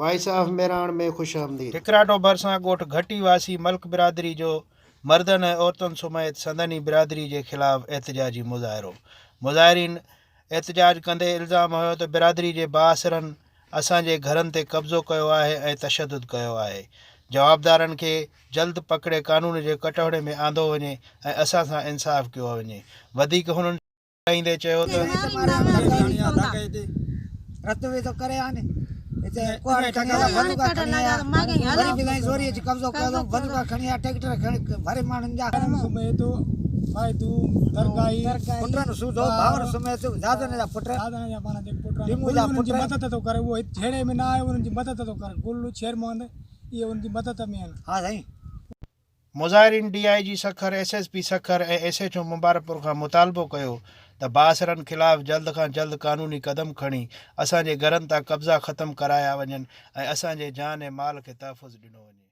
Voice of Mehran ۾ خوش آمديد. ٺڪراٽو ڀرسان ڳوٺ گهٽي واسي ملڪ برادري جو مردن ۽ عورتن سميت سندن ئي برادري جي خلاف احتجاجي مظاهرو، مظاهرين احتجاج ڪندي الزام هنيو ته برادري جي بااثرن اسان جي گهرن تي قبضو ڪيو آهي ۽ تشدد ڪيو آهي، جوابدارن کي جلد پڪڙي قانون جي ڪٽهڙي ۾ آندو وڃي ۽ اسان سان انصاف ڪيو وڃي، وڌيڪ هنن. ڳائيندي چيو ته. مظاهرين D I G Sukkur, S S P Sukkur ۽ S H O Mubarakpur کان مطالبو ڪيو ته بااثرن خلاف جلد کان جلد قانوني قدم کڻي اسان جي گهرن تان قبضا ختم ڪرايا وڃن ۽ اسان جي جان ۽ مال کي تحفظ ڏنو وڃي.